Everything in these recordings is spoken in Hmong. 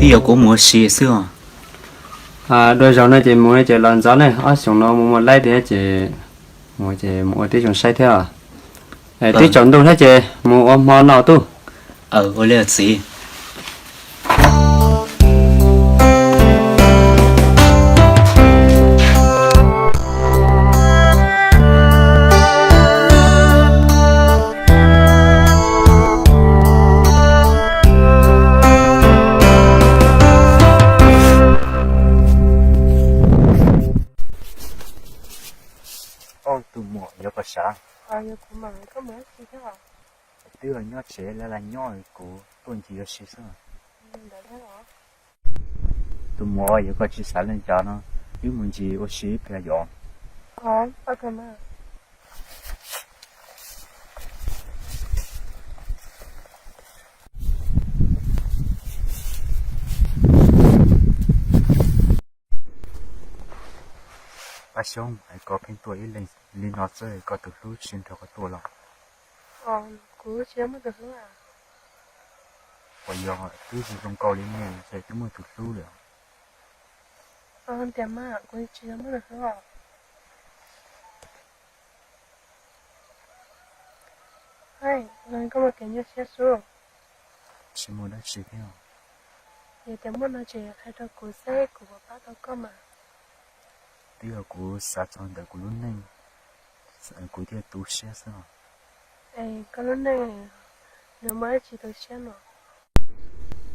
Yog kuv mus ua si xwb os. Dua zaus no ces mus no ces los ntxov ne, ob xyoos no mus mus laib thiab ces mus ces mus ua tib zoo saib thiab os. Twb tsaus ntuj thiab ces mus ua hmo no tuj. Ua li txiv. Tus muam yuav koj sav. Twb nyob tsev lawv las nyob kuv tuaj ncig ua si xwb. Tus muam yuav koj tsis xav leej cov no, wb mus ncig ua si pliag yom. Paj Xyoob, es koj pheej tuaj ib leeg li no xwb, koj tus hlub tsis nrog koj tuaj los? Kuv tsis muaj tus hlub. Puas yog twb zoo zoo nkauj li nej ces twb muaj tus hlub lawm? Tias mas kuv tsis muaj tus hlub. Koj muaj kev nyuaj siab xwb. Tsis muaj dab tsi thiab. Yog tias muaj no ces qhia rau kuv seb kuv puas pab tau koj mas. Twb yog kuv xav txog ntawm kuv lub neej, kuv thiaj tu siab xwb os. Es koj lub neej nws muaj dab tsi tu siab no?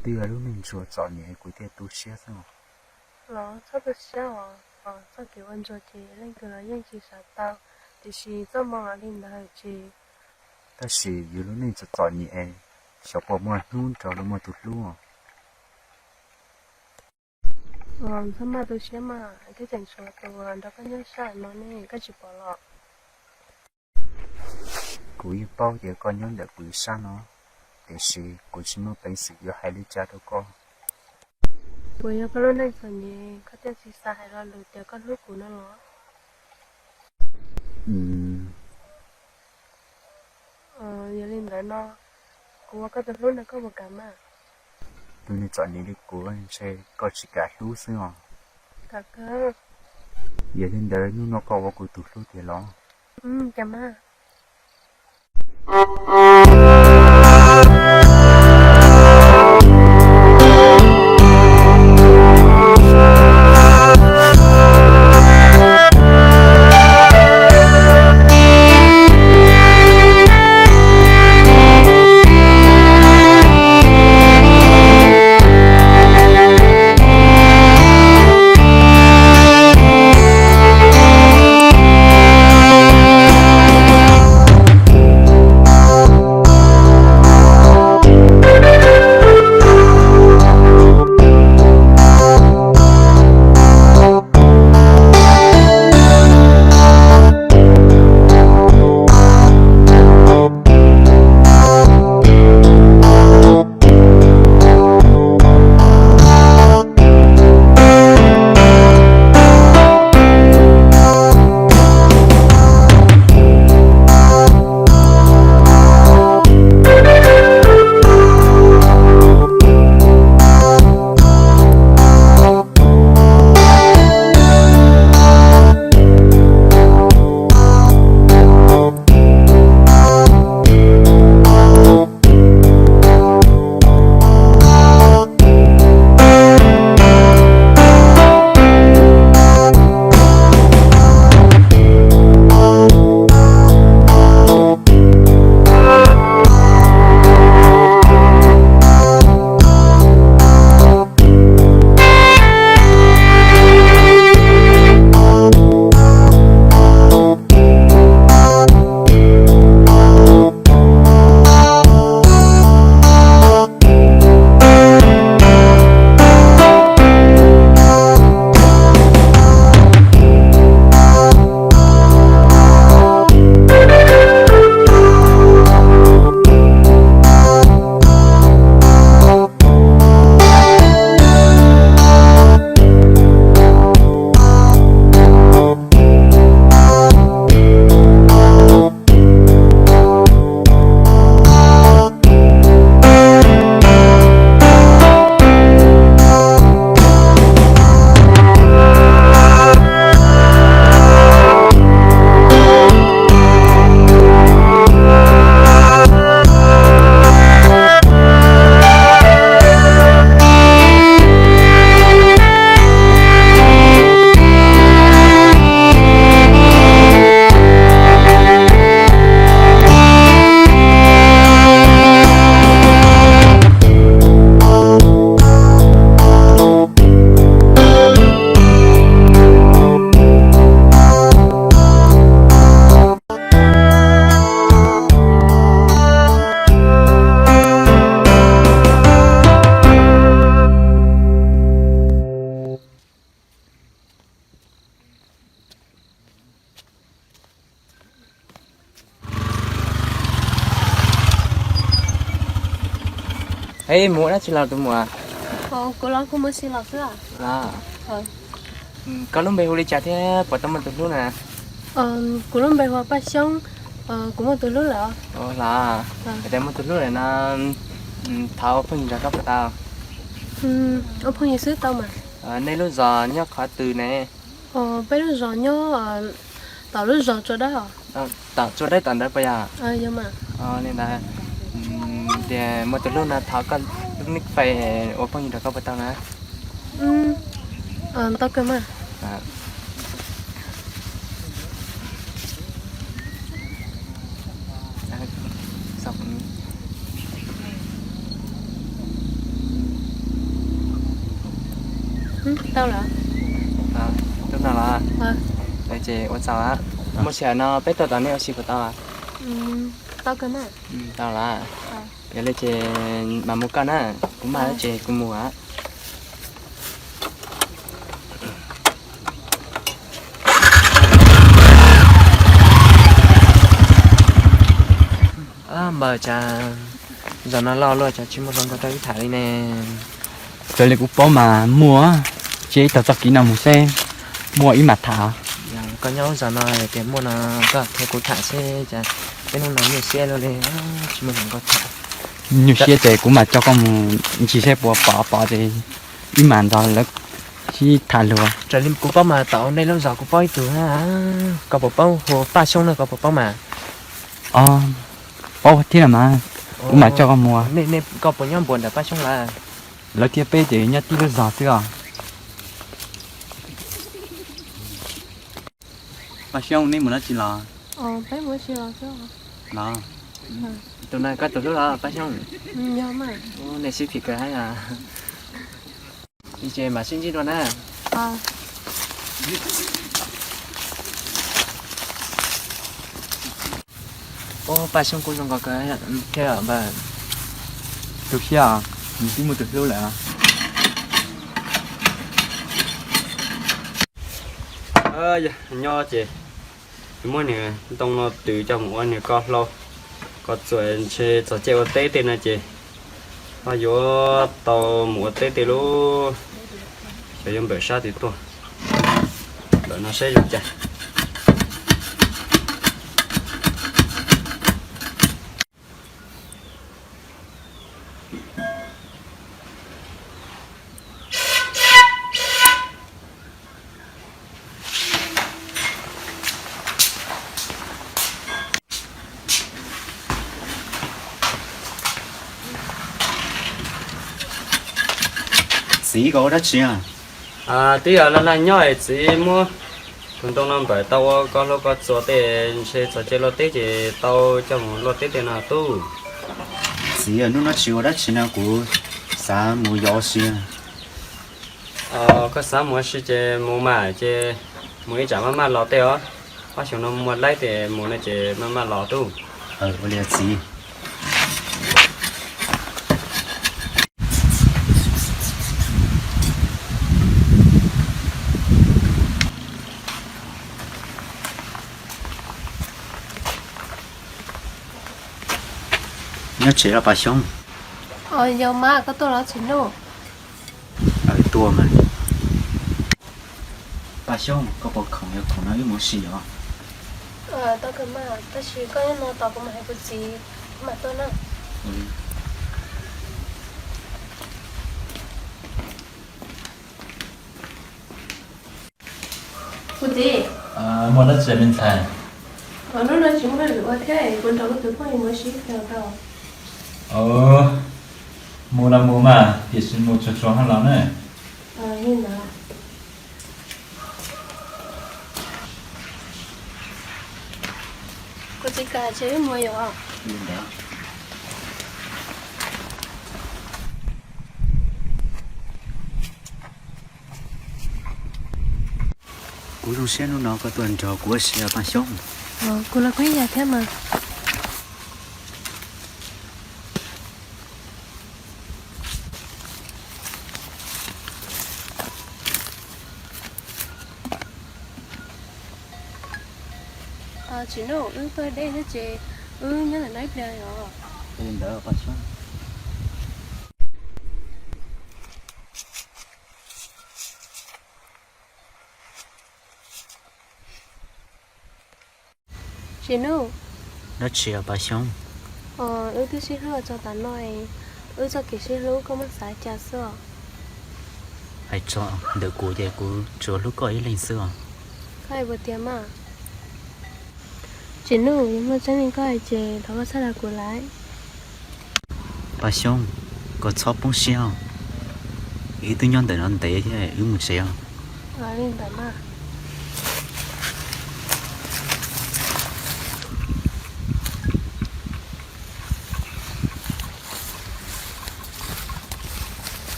Twb yog lub neej ntsuag txom nyem kuv thiaj tu siab xwb os. Los txhob tu siab os, txoj kev ua ntsuag ces leej twg los yeej tsis xav tau, tiam sis txoj hmoo li ntawd ces. Tab sis yus lub neej txom txom nyem, xyov puas muaj hnub nrog luag muaj tus hlub os. Txhob maj tu siab mas, thiab tseem tshuav tus nrog koj nyob sab no ne, koj tsis pom los? Kuv yeej paub tias koj nyob ntawm kuv sab no, tiam sis kuv tsis muaj peev xwm yuav hais li cas rau koj. Puas yog koj lub neej txom nyem koj thiaj tsis xav hais lo lus tias koj hlub kuv no los? Yog li ntawd no, kuv ua koj tus hlub no koj puas kam mas? Tus neeg txom nyem li kuv ntshe koj tsis kam hlub xwb os. Yog li ntawd hnub no koj ua kuv tus hlub tiag los? Cas mas. Ej, mus ua dab tsi los tus muam? Kuv los kuv mus si los xwb. Los, koj lub npe hu li cas thiab puas tau muaj tus hlub na? Kuv lub npe hu ua Paj Xyoob, kuv muaj tus hlub lawm. Los, yog tias muaj tus hlub lawm no, thov ua phooj ywg nrog koj puas tau? Ua phooj ywg xwb tau mas. Nej lub zos nyob qhov twg ne? Peb lub zos nyob tom lub zos Tsua Dawb. Tom Tsua Dawb tom ntawd puas yog? Li ntawd, tias muaj tus hlub no thov koj lub nick Face ua phooj ywg nrog koj puas tau na? Tau kawg mas. Tau lawm. Tub no los? Ces ua tsaug. Muaj sij hawm no peb tuaj tom nej ua si puas tau? Tau kawg na. Tau los. Yog li ces mam mus koj na, kuv maj lawm ces kuv mus. Npawg, cas zaum no loj luaj cas tsis muaj hluas nkauj rau wb tham li ne? Raws li kuv paub mas muaj, cia ib tag txoj kev no mus seb muaj ib mam tham. Koj nyob zaum no tias muaj no koj qhia kuv tham seb cas peb hnub no nyuaj siab luaj li, tsis muaj hluas nkauj tham. Nyuaj siab ces kuv mam coj koj mus ncig seb puas pom, pom ces ib mam nrog lawv sib tham luag. Raws li kuv paub mas tom nej lub zos kuv paub ib tug, koj puas paub hu Paj Xyoob no koj puas paub mas? Paub thiab mas, kuv mam coj koj mus. Koj puas nyob npuas ntawm Paj Xyoob lawv? Lawv thiab peb ces nyob tib lub zos xwb os. Paj Xyoob, neb mus dab tsi los? Los, tus no koj tus hlub los Paj Xyoob? Nej sib phim kawg hab. Li ces mam sib ntsib dua na. Ub, Paj Xyoob kuj zoo nkauj kawg thiab npawg. Tu siab, nws twb muaj tus hlub lawm. Nyob ces muab niag ntoo no twv coj mus ua niag koj hlau koj txuas ntshe txog caij ua teb tej no ces ho yuav tau mus ua teb tej lauj. Xyov yuav npawm sab twg tuaj, npawm no saib zoo cas. Txiv, koj ua dab tsi? Twb yog los nag nyob es txiv muab tus ntoo no npawm tau ua koj hlau koj txuas tej ntshe txog caij luaj teb ces tau coj mus luaj teb tej no tub. Txiv, hnub no tsis ua dab tsi no kuv xav mus yos ua si. Koj xav mus ua si ces mus mas ces mus ib tsam maj maj los tej os. Ob xyoos no muaj laib tej mus no ces maj maj los tub. Ua li txiv. Nyob tsev los Paj Xyoob? Yog mas, koj tuaj los tsis nug. Tuaj mas. Paj Xyoob, koj puas khoom? Yog khoom no wb mus ua si os. Tau kawg mas, tab sis koj nyob no tos kuv mam hais kuv txiv, kuv mam tuaj na. Kuv txiv. Muaj dab tsi me ntxhais? Hnub no tsis muaj hauj lwm ua thiab, kuv nrog kuv tus phooj ywg mus ua si tau. Mus los mus mas, tiam sis mus tsuag tsuag hab los na. Kuv txiv, koj tsis mus yom? Kuv zoo siab hnub no koj tuaj nrog kuv ua si Paj Xyoob. Kuv los kuj ib yam thiab mas. Tsis nug, wb tuaj deb thiab ces wb nyob ntawm no ib pliag os. Li ntawd Paj Xyoob. Tsis nug. Dab tsi Paj Xyoob? Wb twb sib hlub txog tav no, wb txoj kev sib hlub koj muab xav cas xwb os? Hais txog ntawm kuv ces kuv tsuas hlub koj ib leeg xwb os. Koj hais puas tiag mas? Tsis nug, yog muaj tseeb li koj hais ces thov koj txhob dag kuv lawm. Paj Xyoob, koj txhob poob siab os. Wb twb nyob ntawm no ntev thiab, wb mus tsev os. Li ntawd mas.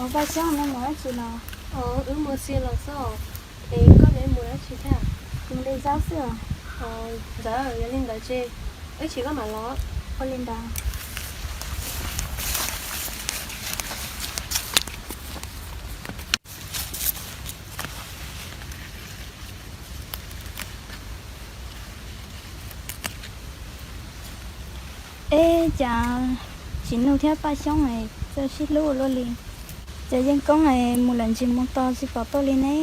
Paj Xyoob, nej mus dab tsi no? Wb mus txiv los xwb. Es koj neb mus dab tsi thiab? Mus de zaub xwb os. Ntxawm, yog li ntawd ces ib chim koj mam los. Ua li ntawd. Eb, cas Txiv Nuj thiab Paj Xyoob txawj sib hlub ua luaj li? Cas Yeej Koob mus lawm ntsig mus tos tsis pom tuaj li ne?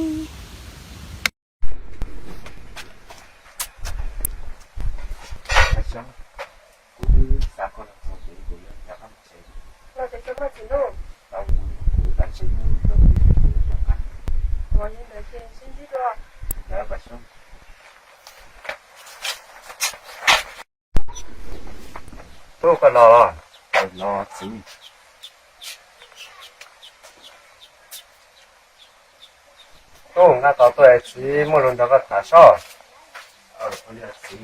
Tub, koj los los? Los txiv. Tub, nqa tos tuaj es txiv muaj lus nrog koj tham soj. Txiv,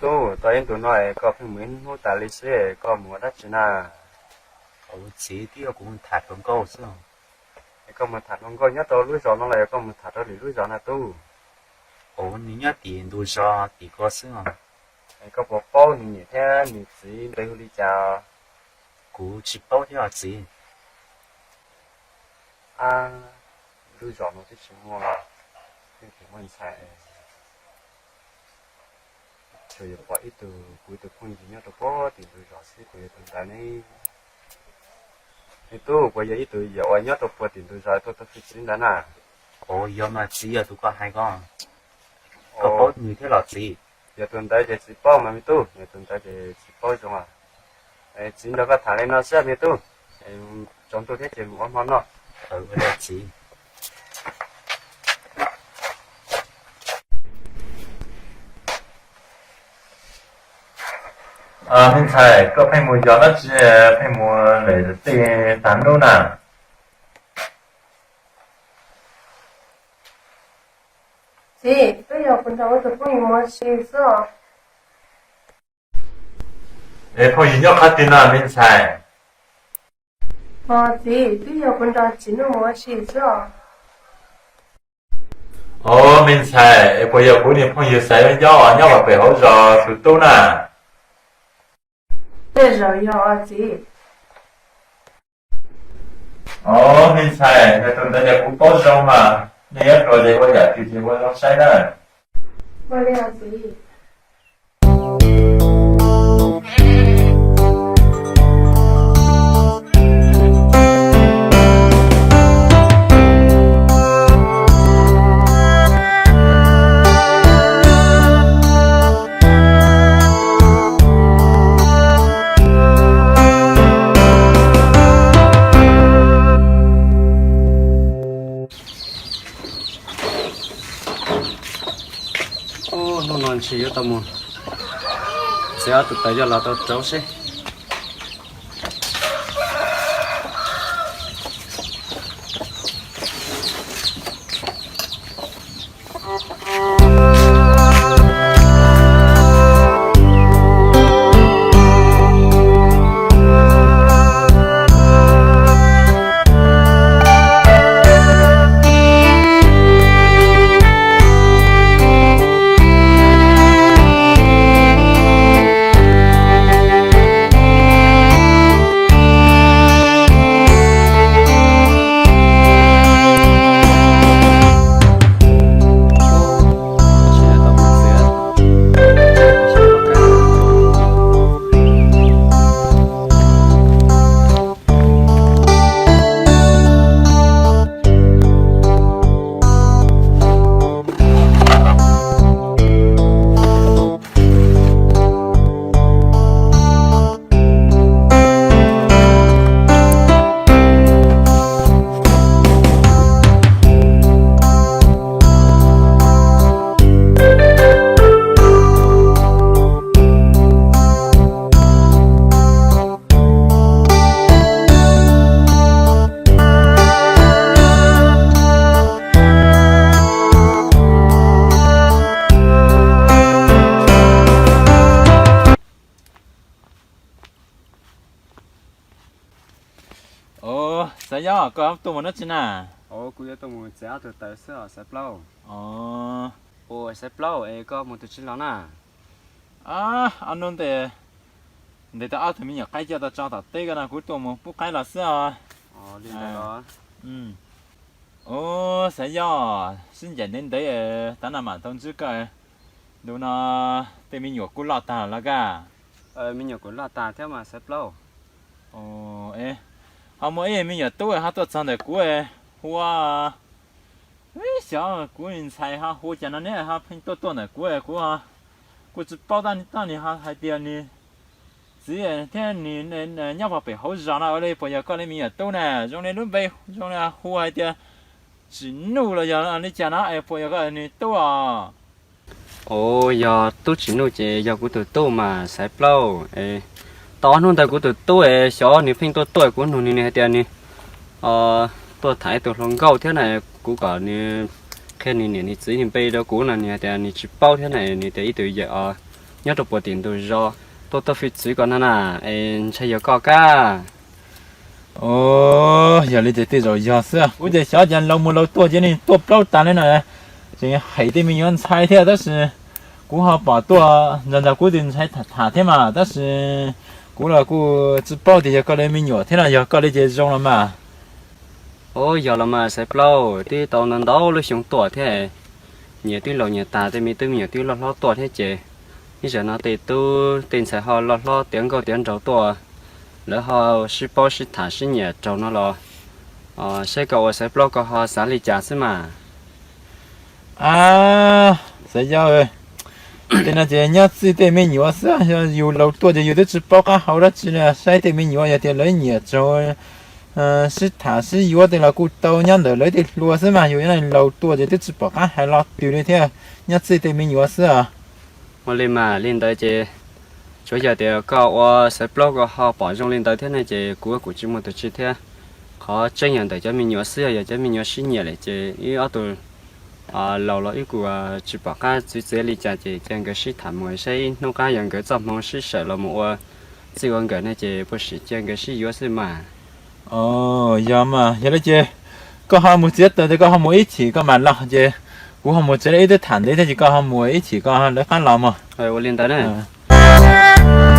tub, tau ib ntus no es koj pheej mus ib hnub tas li xwb, koj mus ua dab tsi na? Ua txiv, twb yog kuv mus tham hluas nkauj xwb. Es koj mus tham hluas nkauj nyob rau lub zos no los yog koj mus tham rau lwm lub zos na tub? Ua, nws nyob tim ntug zos tim ko xwb os. Es koj puas paub nws niam thiab nws txiv npe hu li cas? Kuv tsis paub thiab os txiv. Ab, lub zos no twb tsis muaj, twb tsis muaj ntxhais. Tsuas yog pom ib tug, kuv ib tug phooj ywg nyob rau puag tim ntug zos xwb, puas yog tus ntawd ne? Me tub, puas yog ib tug yawm uas nyob rau puag tim ntug zos tuaj tau txi txiv ntawd na? Ua, yog mas txiv, yog tus koj hais ko. Koj paub nws thiab los txiv? Yog tus ntawd ces txiv paub mas me tub, yog tus ntawd ces txiv paub zoo. Txiv nrog koj tham li no xwb me tub, tsaus ntuj thiab ces mus ua hmo noj. Txiv. Me ntxhais, koj pheej mus yos dab tsi, pheej mus lawm tej tag hnub na? Txiv, twb yog kuv nrog ib tug phooj ywg mus ua si xwb os. Es phooj ywg nyob qhov twg no me ntxhais? Os txiv, twb yog kuv nrog Txiv Nuj mus ua si xwb os. Os me ntxhais, es puas yog kuv niag phooj ywg Xaiv Ncauj nyob pem hauv zos tus tub na? Tej zaum yog os txiv. Os me ntxhais, yog tus ntawd ces kuv paub zoo mas, nej nyob rau ces ua yam twg ces ua zoo saib na. Ua li os txiv. Hnub no ntshe yuav tau mus txiav ob tug taws coj los rau rauv seb. Yog koj tuaj mus dab tsi na? Kuv yuav tuaj mus txiav ob tug taws xwb os Xaiv Plaub. Ua Xaiv Plaub es koj mus tus tsis los na? Ob hnub ntev, ntev tau ob tug me nyuam qaib coj tau tso tom teb ko no kuv tuaj mus pub qaib los xwb os. Ua Xaiv Yog, sib ncaim ntev ntev tav no mam tau ntsib koj. Ntu no tej me nyuam kuj loj tag los kaj? Me nyuam kuj loj tag thiab mas Xaiv Plaub. Ho muaj ib me nyuam tub ho tuaj txog ntawm kuv hu, xyov kuv ntxhais ho hu cas no neb ho pheej tuaj tuaj ntawm kuv, kuv kuj tsis paub tab sis nws ho hais tias nws txiv thiab nws nyob pem hauv zos no ua li, puas yog koj li me nyuam tub na? Zoo li lub npe zoo li hu hais tias Tsim Nuj los yog li cas no es puas yog koj nws tub os? Ua yog tub Tsim Nuj ces yog kuv tus tub mas Xaiv Plaub. Tau ob hnub ntawd kuv tus tub es xyov nws pheej tuaj tuaj kuv nug nws, nws hais tias nws tuaj tham ib tug hluas nkauj thiab na, kuv kom nws qhia nws niam nws txiv nws npe rau kuv no nws hais tias nws tsis paub thiab na, nws tias ib tug yawm os nyob rau puag tim ntug zos tuaj tuaj fij txwv ko no na, es ntshai yog koj kab. Yog li ces tej zaum yog xwb, kuv ces xyov cas laus mus laus tuaj ces nws tuaj plaub tas li no, tseem hem tej me nyuam ntxhais thiab tab sis kuv ho pom tuaj nrog nrog kuv tus ntxhais tham thiab mas tab sis kuv los kuj tsis paub tias yog koj li me nyuam thiab no, yog koj li ces zoo los mas. Ua yog los mas Xaiv Plaub, twb tau ntau ntau lub xyoo tuaj thiab, nyias twb laus nyias tas, tej me tub me nyuam twb loj hlob tuaj thiab ces ib zaug no tej tub tej ntxhais ho loj hlob tiav nkauj tiav nraug tuaj, lawv ho sib paub sib tham sib nyiam raug no los saib koj ua Xaiv Plaub koj ho xav li cas xwb mas. A, Xaiv Yog, tej no ces nyob txij tej me nyuam xwb, yog yus laus tuaj ces yus twb tsis paub qab hau dab tsi li, saib tej me nyuam yog tias lawv nyiam raug sib tham sib yuav tej los kuj tau nyob ntawm lawv tej hluas xwb mas, yus laus tuaj ces twb tsis pom qab hais lo twg li thiab, nyob txij tej me nyuam xwb os. Ua li mas li ntawd ces tsuav yog tias koj ua Xaiv Plaub koj ho pom zoo li ntawd thiab ne ces kuv kuj tsis muaj tus tsi thiab. Qhov tseeb yog ntawm cov me nyuam xwb, yog cov me nyuam sib nyiam lawm ces wb ob tug laus los wb kuj tsis pom qab txwv txiav li cas ces cia nkawd sib tham mus saib ib hnub qab yog nkawd txoj hmoov sib sawm los mus ua txij ua nkawm ne ces puas sim cia nkawd sib yuav xwb mas. Yog mas, yog li ces koj ho mus txiav taws ces koj ho mus ib chim koj mam los ces kuv ho mus tsev, ib twb tham ntev thiab ces koj ho mus ib chim koj lawv qab los mog. Ua li ntawd na.